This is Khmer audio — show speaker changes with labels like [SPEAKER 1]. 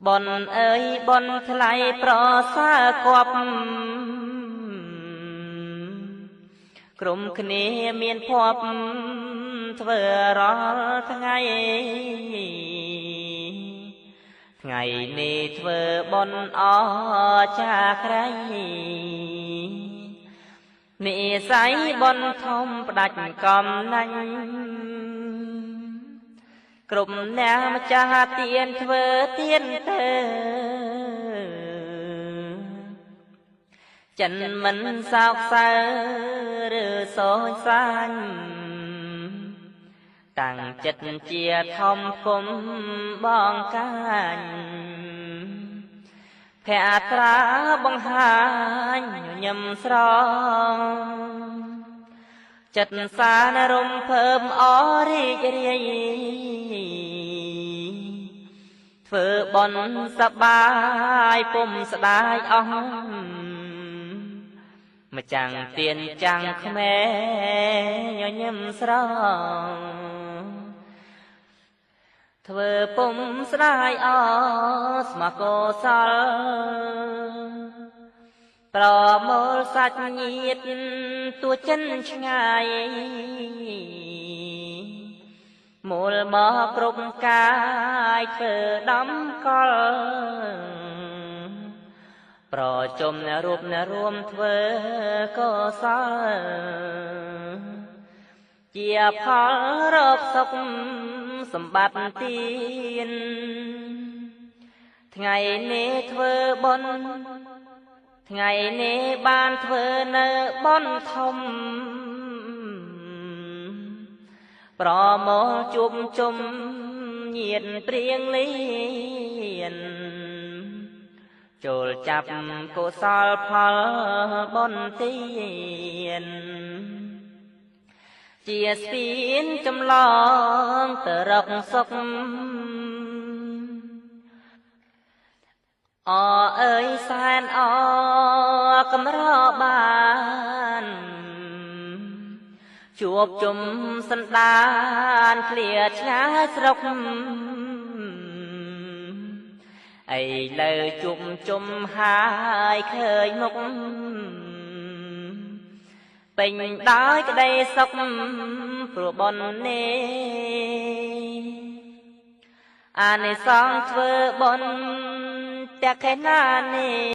[SPEAKER 1] បុណ្យអើយបុណ្យថ្លៃប្រសើរគប់ក្រុមគ្នាមានភ័ព្វធ្វើរាល់ថ្ងៃថ្ងៃនេះធ្វើបុណ្យអចាក្រៃនិស័យបុណ្យធំផ្ដាច់កំណាញ់គ្រប់អ្នកម្ចាស់ទានធ្វើទានទៅចិនមិនសោកសៅឬសោចសាញ់តាំងចិត្តជាធំគុំបងកាញ់ភក្ត្រាបង្ហាញញឹមស្រងចិត្តសានរំភើបអរីករាយធ្វើបុណ្យសបាយពុំស្ដាយអស់ម្ចាំងទៀនចាំងក្មេញញឹមស្រងធ្វើពុំស្ដាយអស្មកោសលប្រមូលសាច់ញាតទួចិនឆ្ងាយមូលមកគ្រប់កាយធ្វើដំកលប្រជុំរូបរួមធ្វើកុសលជាផលរកសុខសម្បត្តិទានថ្ងៃនេះធ្វើបុណ្យថ្ងៃនេះបានធ្វើនៅបុណ្យធំប្រមូលជួបជុំញាតព្រៀងលៀនចូលចាប់កុសលផលបុណ្យទានជាស្ពានចម្លងទៅរកសុខអអើយសែនអកម្របានជួបជុំសន្តានឃ្លាឆ្ងាយស្រុកឥឡូវជុំជុំហើយឃើញមុខពេញដោយក្តីសុខព្រោះបុណ្យនេះអានិសង្សធ្វើបុណ្យតក្ខេណានេះ។